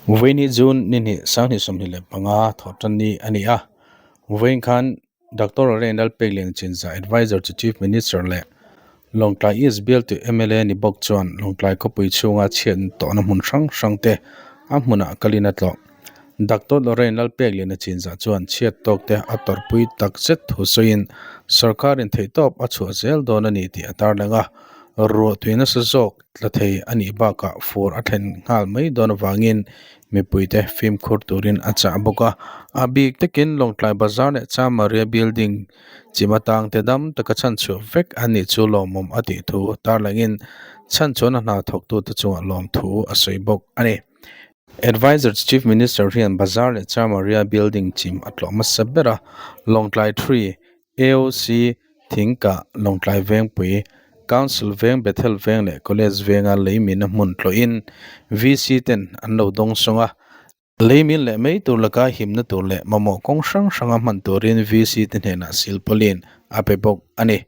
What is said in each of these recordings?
Vawiini June ni hnih 2025 thawhtanni a ni a, vawiin khan Doctor Lorraine Lalpeklian Chinzah Advisor to Chief Minister leh Lawngtlai East bialtu mla ni bawk chuan Lawngtlai khawpui chhunga chhiat tawhna hmun hrang hrang te a hmunah kalin a tlawh. Doctor Lorraine Lalpekliana Chinzah chuan chhiat tawk te a tawrhpui tak zet thu sawiin sorkarin theihtawp a chhuah zel dawn a ni tih a tarlang a, ruahtui nasa zawk tla thei a nih bakah fur a thlen nghal mai dawn avangin mipuite fimkhur turin a chah bawk a. A bik takin Lawngtlai Bazar leh Chamaria Building chim atang te dam taka chhanchhuah vek a nih chu lawmawm a tih thu tarlangin chhanchhuahna hna thawktute chungah lawmthu a sawi bawk a ni. Advisor Chief Minister hian Bazar leh Chamaria Building chim a tlawh hmasa ber a, Lawngtlai Three AOC Thingkah, Lawngtlai Vengpui, Council Veng, Bethel Veng leh College Venga leimina hmun tlawhin VC ten an lo dawng sawng a. Leimin leh mai tur laka himna tur leh mamawh kawng hrang hranga hman turin VC te hnenah silpauline a pe bawk a ni.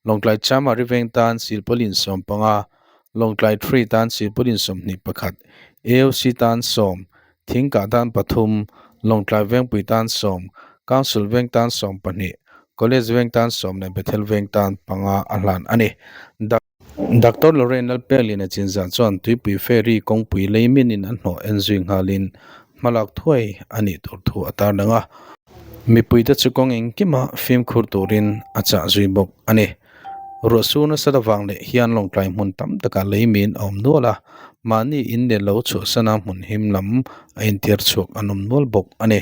Lawngtlai Chamari Veng tan silpauline 15, Lawngtlai Three tan silpauline 21, AOC tan sawm, Thingkah tan pathum, Lawngtlai Vengpui tan sawm, Council Veng tan 12, College Veng tan sawm leh Bethel Veng tan panga a hlan a ni. Doctor Lorraine Lalpekliana Chinzah chuan Tuipui Ferry kawngpui lei minin a hnawh en zui nghalin hmalak thuai a nih tur thu a tarlang a. Mipuite chu kawng engkima fimkhur turin a chah zui bawk a ni. Ruah sur nasa avang leh hian Lawngtlai hmun tam takah lei min a awm nual a, mahni in leh lo chhuahsana hmun him lam a intir chhuak an awm nual bawk a ni.